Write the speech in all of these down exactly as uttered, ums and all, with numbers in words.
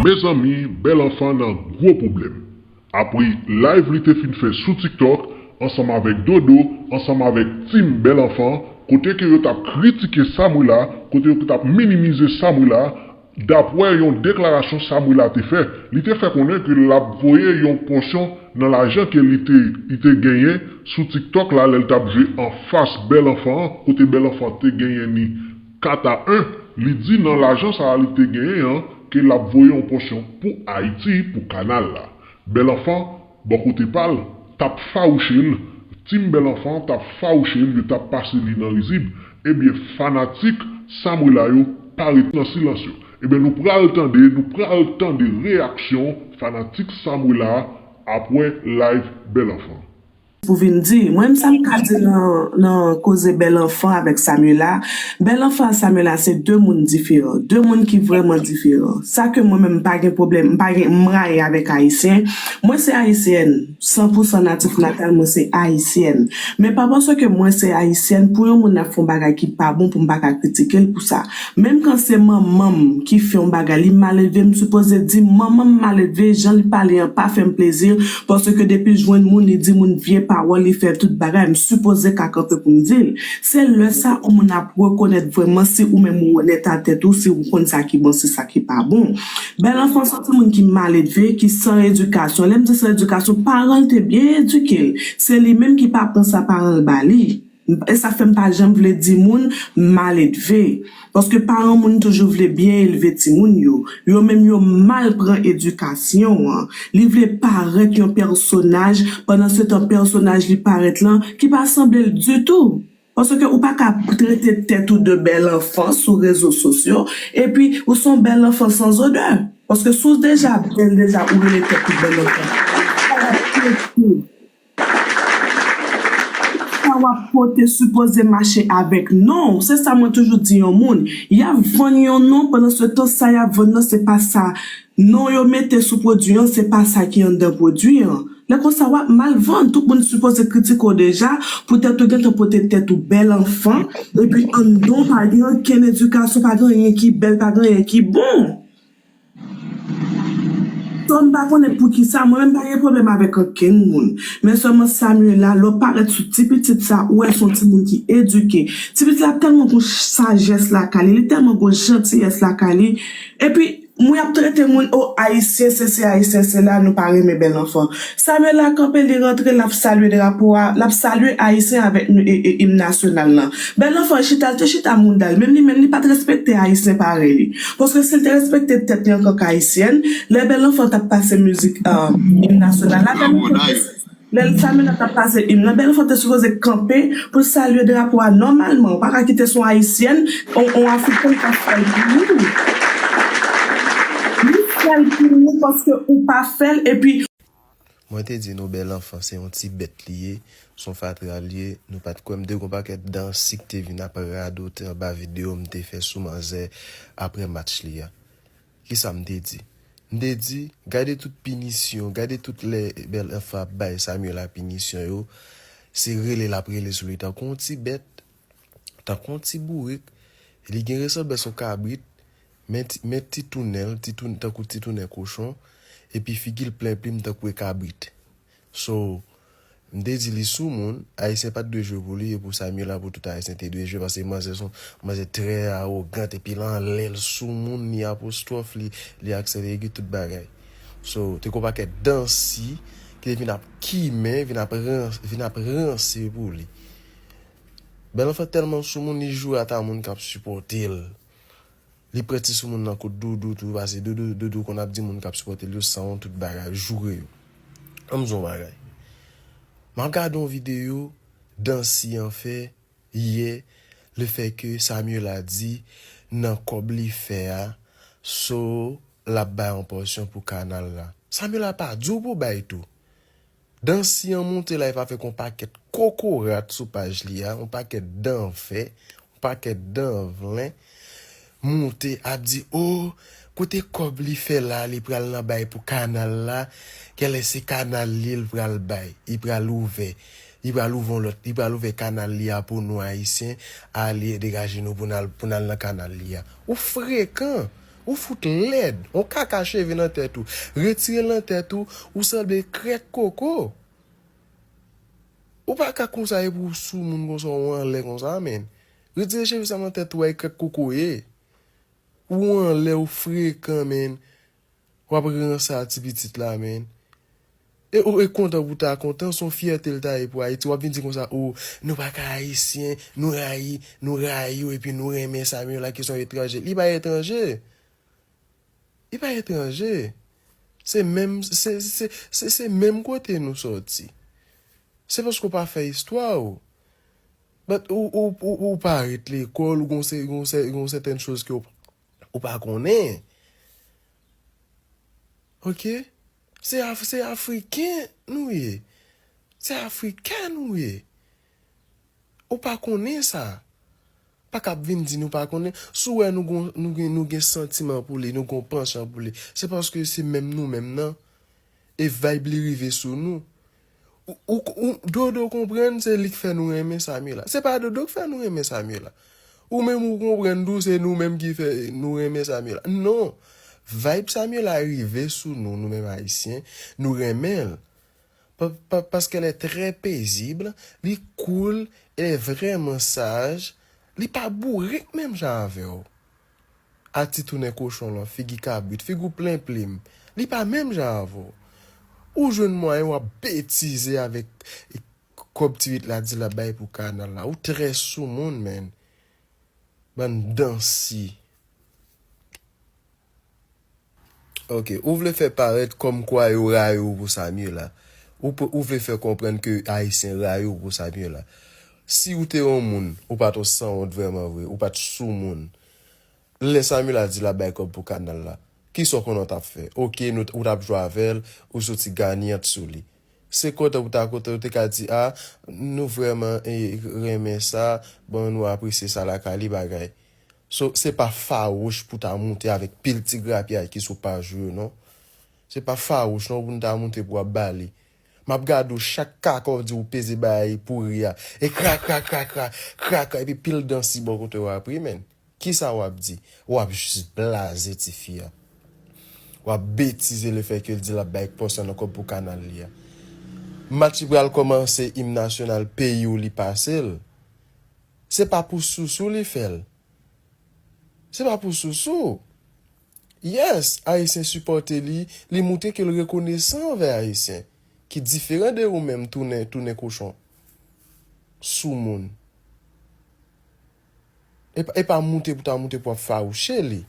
Mezanmi, Bèl Anfan nan gwo pwoblèm. Apre live li te fin fè sou TikTok, ansanm avèk Dodo, ansanm avèk Team Bèl Anfan, kote ke yo t ap kritike Samrela, kote yo t ap minimize Samrela, dapwè yon deklarasyon Samrela te fè. Li te fè konnen ke l ap voye yon pòsyon nan lajan ke li te, li te genyen sou TikTok la, lè l t ap jwe anfas Bèl Anfan an, kote Bèl Anfan te genyen ni kat a en, li di nan lajan sa a li te genyen an, ke l ap voye yon pòsyon pou Ayiti, pou kanal la. Bèl Anfan, bò kote pa l, t ap fawouche l, Team Bèl Anfan t ap fawouche l, yo t ap pase li nan rizib. Ebyen, fanatik Samrela yo pa ret nan silans yo. Ebyen, nou pral tande, nou pral tande reyaksyon fanatik Samrela a apre live Bèl Anfan. Pou vin di, mwen menm sa m ka di nan, nan koze Bèl Anfan avèk Samrela, Bèl Anfan ak Samrela se de moun diferan, de moun ki vrèman diferan. Sa ke mwen menm m pa gen pwoblèm, m pa gen, m rayi avèk Ayisyen. Mwen se Ayisyèn, san pou san natif natal mwen se Ayisyèn. Men pa paske mwen se Ayisyèn, pou yon moun ap fè yon bagay ki pa bon, pou m pa ka kritike l pou sa. Menm kan se manman m ki fè yon bagay, li mal elve, m sipoze di manman m mal elve, jan li pale an pa fè m plezi, paske depi l jwenn moun, li di moun vye pawòl, li fè tout bagay, m sipoze ka kanpe pou m di l. Se lè sa yon moun ap rekonèt vrèman si ou menm ou onèt a tèt ou, si ou konn sa ki bon, si sa ki pa bon. Bèl Anfan se yon timoun ki mal elve, ki san edikasyon. Lè m di san edikasyon, paran l te byen edike l. Se li menm ki pa pran sa paran l ba li. E sa fè m pa janm vle di moun mal edve. Paske paran moun toujou vle byen elve timoun yo. Yo menm yo mal pran edikasyon an. Li vle parèt yon pèsonaj, pandan se tan pèsonaj li parèt lan ki pa sanble l ditou. Paske ou pa ka trete tèt ou de bèl anfan sou rezo sosyo, epi ou se yon bèl anfan san zodè. Paske si w deja bèl deja, ou rele tèt ou bèl anfan. Sa w ap pote sipoze mache avèk non w. Se sa mwen toujou di yon moun. Y ap vann yon non, pandan se tan sa y ap vann nan se pa sa. Non yo mete sou pwodui an, se pa sa ki anndan pwodui an. Lè konsa w ap mal vann. Tout moun sipoze kritike w deja poutèt ou gentan pote tèt ou bèl anfan, epi anndan w pa gen okenn edikasyon, pa gen anyen ki bèl, pa gen anyen ki bon. Sa m pa konnen poukisa, mwen menm pa gen pwoblèm avèk okenn moun. Men sèlman Samuela, lè w parèt sou ti pitit sa, ou wè l se yon timoun ki edike. Ti pitit la tèlman gon sajès lakay li, li tèlman gon jantiyès lakay li. Epi, mwen ap trete moun, o, ayisyen, se, se ayisyen, se la, nou pa renmen bèl anfan. Samuela kanpe, li rantre, l ap salye drapo a, l ap salye ayisyen avèk nou, e, e, im nasyonal lan. Bèl anfan chita, l te chita mouda l. Menm li menm, li pa t respekte ayisyen parèy li. Paske si l te respekte tèt li antanke ayisyèn, lè bèl anfan t ap pase mizik, ah, im nasyonal la, bèl anfan te, lè Samuela t ap pase im nan, bèl anfan te sipoze kanpe pou l salye drapo a nòmalman. Ou pa ka kite se yon ayisyèn, yon, yon afriken k ap fè l pou ou. Li fè l pou ou paske ou pa fè l, epi Mwen te di nou bèl anfan se yon ti bèt li ye, se yon fatra li ye, nou pa t kwè. M te gen yon pakèt dansi k te vin ap radote anba videyo m te fè sou manzè apre match li a. Kisa m te di? M te di, gade tout pinisyon, gade tout lè bèl anfan ap bay Samuela pinisyon yo, se rele l ap rele sou li tankou yon ti bèt. Tankou yon ti bourik, li gen resanblans yon kabrit, men ti, men ti tounen l, ti tounen, tankou ti tounen kochon, epi figi l plen plim tankou e kabrit. So, m te di li soumoun, ayisyen pa t dwe jwe pou li, e pou Samuela pou tout ayisyen te dwe jwe, paske manzè se yon manzè trè awogant, epi l anlè l soumoun, li apostwòf, li, li aksè egi, tout bagay. So, te gen yon pakèt dansi ki te vin ap kimen, vin ap rans, vin ap ranse pou li. Bèl anfan tèlman soumoun, li joure ata moun k ap sipòte l. Li pran ti soumoun nan kot Doudou tou, paske Doudou, Doudou konn ap di moun k ap sipòte l yo sanwont, tout bagay, joure yo. Ann m di w yon bagay. M ap gade yon videyo Dansi an fè yè, lefètke Samuela di nan kòb li fè a, so l ap bay yon pòsyon pou kanal la. Samuela pa di w pou bay tou. Dansi an monte live avèk yon pakèt kokorat sou paj li a, yon pakèt danfè, yon pakèt danvlen, monte ap di, o, kote kòb li fè la, li pral nan bay pou kanal la, genlè se kanal li l pral bay, li pral ouvè, li pral ouvè yon lòt, li pral ouvè kanal li a pou nou ayisyen, ale degaje nou pou n al, pou n al nan kanal li a. Ou frekan! Ou fout lèd, on kaka cheve nan tèt ou. Retire l nan tèt ou, ou sanble krèk koko. Ou pa ka konsa epi ou sou moun konsa, ou anlè konsa, menn. Retire cheve sa nan tèt ou, ay krèk koko ye. Ou anlè, ou frekan, menn. W ap ranse a ti pitit la, menn. E, ou, e kontan pou ta kontan, se yon fyète l ta ye pou Ayiti. W ap vin di konsa, o, nou pa ka ayisyen, nou rayi, nou rayi w, epi nou renmen Samuela ki se yon etranje. Li pa etranje. Li pa etranje. Se menm, se, se, se, se menm kote nou sòti. Se paske w pa fè istwa w. But ou, ou, ou, ou pa ret lekòl, ou gon se, gon se, gon sèten choz ke w, ou pa konnen. Ok? Se Af-, se Afriken nou ye. Se Afriken nou ye. Ou pa konnen sa. Pa ka ap vin di nou pa konnen. Si w wè nou gon, nou gen, nou gen santiman pou li, nou gon pansyan pou li, se paske se menm nou menm nan. E vibe li rive sou nou. Ou, ou, ou, Dodo konprann se li k fè nou renmen Samuela. Se pa Dodo k fè nou renmen Samuela. Ou menm ou konprann tou se nou menm ki fè nou renmen Samuela. Non. Vibe Samuela rive sou nou, nou menm Ayisyen, nou renmen l. Pa, pa, parce qu'elle est très paisible, li cool, elle est vraiment sage, li pa bourik menm jan avè w. A ti tounen kochon lan, figi kabrit, figi w plen plim. Li pa menm jan avè w. Ou jwenn mwayen w ap betize avèk kòb ti pitit la di l ap bay pou kanal la. Ou trè soumoun, menn. Bann dansi. Ok, ou vle fè parèt kòmkwa yo rayi w pou Samuela. Ou, pe- ou vle fè konprann ke Ayisyen rayi w pou Samuela. Si ou te yon moun, ou pa t yon sanwont vrèman vre, ou pa t soumoun. Lè Samuela di l ap bay kòb pou kanal la, kisa w konnen w t ap fè? Ok, nou, ou t ap jwe avè l, ou soti ganyant sou li. Se kontan ou ta kontan, ou te ka di, a, nou vrèman e, renmen sa, bon, nou apresye sa lakay li bagay. So, se pa fawouch pou ta moute avèk pil ti grapyay ki sou paj ou yo, non. Se pa fawouch, non, pou n ta moute pou ap bale. M ap gade w chak kaka w di w peze bay pou ri a. E kra, kra, kra, kra, kra, kra, epi pil dansi bò kote w ap ri, menn. Kisa w ap di? W ap jis blaze tifi a. W ap betize lefètke l di l ap bay pansyon nan kòb pou kanal li a. Match li pral kòmanse, im nasyonal peyi w li pase l. Se pa pou sousou li fè l. Se pa pou sousou. Yes, Ayisyen sipòte li, li moutre ke l rekonesan anvè Ayisyen, ki diferan de ou menm tounen, tounen kochon. Soumoun. E pa, e pa moute pou ta moute pou ap fawouche li.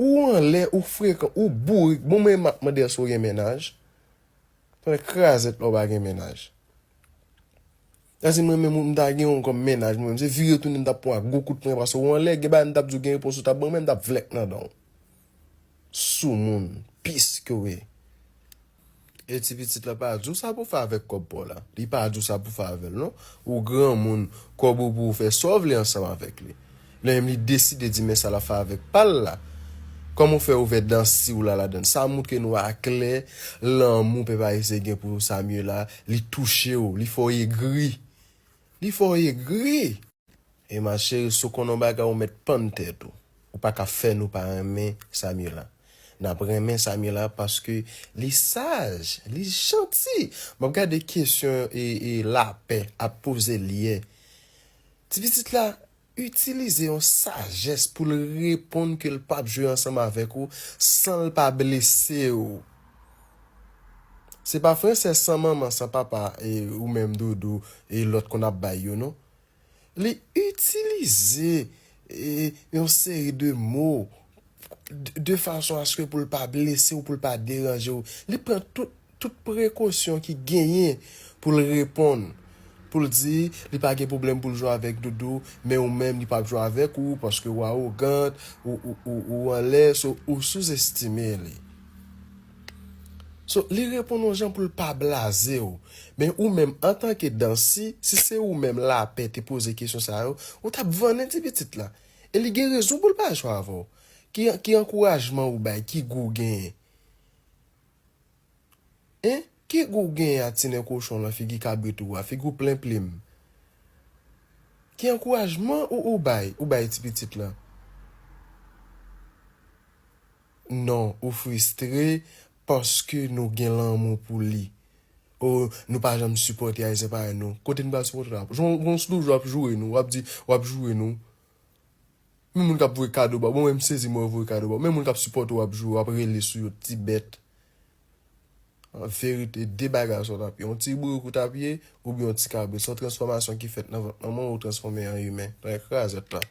Ou anlè, ou frekan, ou bourik. Bon, mwen m ap mande èske w gen mennaj? Tande krazèt la w pa gen mennaj. Èske mwen menm ou m ta gen yon kòm mennaj mwen menm, se vire tounen m t ap pran gwo kout pwen paske w anlè, gen bagay m t ap di w gen repons ou t ap ban mwen, m t ap vlèk nan dan w. Soumoun, pis ke w ye. E ti pitit la pa di w sa pou fè avèk kòb pa w la. Li pa di w sa pou fè avè l, non. Ou granmoun, kòb ou pou w fè sa w vle ansanm avèk li. Lè menm li deside di men sa l ap fè avèk pa l la. Kòman w fè ouvè dansi w la ladann? Sa moutre nou aklè lanmou pèp ayisyen gen pou Samuela, li touche w, li fè w egri. Li fè w egri. E ma chérie, si w konn yon bagay, ou mèt pann tèt ou. Ou pa ka fè nou pa renmen Samuela. N ap renmen Samuela paske li saj, li janti. M ap gade kesyon e, e lapè ap poze l yè. Ti pitit la itilize yon sajès pou l reponn ke l p ap jwe ansanm avèk ou san l pa blese w. Se pa fransè san manman, san papa, e, ou menm Dodo, e lòt konn ap bay yo, non. Li itilize, e, yon seri de mo de, de fason aske pou l pa blese w, pou l pa deranje w. Li pran tout, tout prekosyon ki genyen pou l reponn. Pou l di, li pa gen pwoblèm pou l jwe avèk Dodo, men ou menm, li p ap jwe avèk ou, paske w awogan, ou, ou, ou, ou anlè, so, ou souzestime li. So, li reponn yon jan pou l pa blaze w. Men ou menm, antanke Dansi, si se ou menm Lapè te poze kesyon sa yo, ou t ap vannen ti pitit la. E li gen rezon pou l pa jwe avè w. Ki, ki ankourajman ou bay, ki gou w genyen? Hein? Ki gou w genyen a ti nen kochon lan, figi kabrit ou a, figi w plen plim? Ki ankourajman ou, ou bay, ou bay ti pitit lan? Non, ou fristre paske nou gen lanmou pou li. Ou nou pa janm sipòte Ayisyen parèy nou. Kote n pral sipòte la? Gon sou jou w ap joure nou, w ap di, w ap joure nou. Men moun k ap voye kado ba w, bon, mwen m sezi mwen voye kado ba w. Men moun k ap sipòte w ap joure, w ap rele sou yo ti bèt. An verite, de bagay sa w t ap ye. Yon ti bourik ou t ap ye, oubyen yon ti kabrit. Se yon transfòmasyon ki fèt nan vant manman w, ou transfòme an imen. Nan krazèt la.